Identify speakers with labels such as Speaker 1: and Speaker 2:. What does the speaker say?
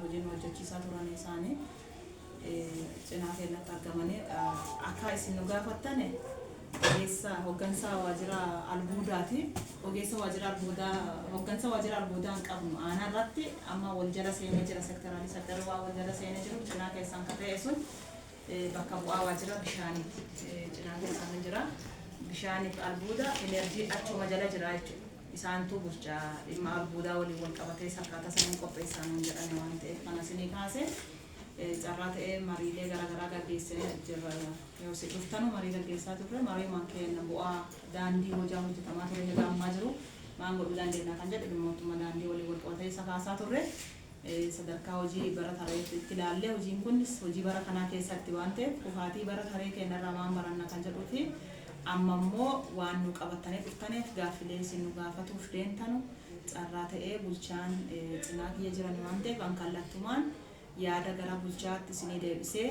Speaker 1: Hojii nu hojjechiisaa turan isaanii cinaa keenyatti argamanii akka isin nu gaafattane ogeessa hoggansa waajjira albuudaati. Ogeessa waajjira albuudaa, hoggansa waajjira albuudaa hin qabnu. Aanaa irratti amma wal jala seenee jira, sektaraalii sektarri waan wal jala seenee jiru, cinaa keessan ka ta'e sun bakka bu'aa waajjira bishaaniiti. Cinaa keessan jira. Bishaaniif albuuda enerjii achuma jala jira jechuudha. Isaantu bulchaa dhimma albuudaa waliin wal qabatee akkaataa saniin qopheessaa nuun jedhame waan ta'eef kana isinii kaase. Carraa ta'ee mariilee garaagaraa gaggeessinee jirra. Yoo isin dhuftanu marii gaggeessaa turre, mariimaan keenya bu'aa daandii hojaa hojjetamaa ture haga ammaa jiru maal godhuu dandeenya kan jedhu dhimmootuma daandii waliin wal qabatee isa kaasaa turre. Sadarkaa hojii bara taree itti ilaallee, hojiin kunis hojii bara kanaa keessatti waan ta'eef, kufaatii bara taree keenyarraa waan baranna kan jedhuu fi amma immoo waan nu qabatanii dhuftaniif gaaffilee isin nu gaafatuuf deemtanu carraa ta'ee bulchaan cinaa kiyya jiran waan ta'eef, an kallattumaan yaada gara bulchaatti isinii deebisee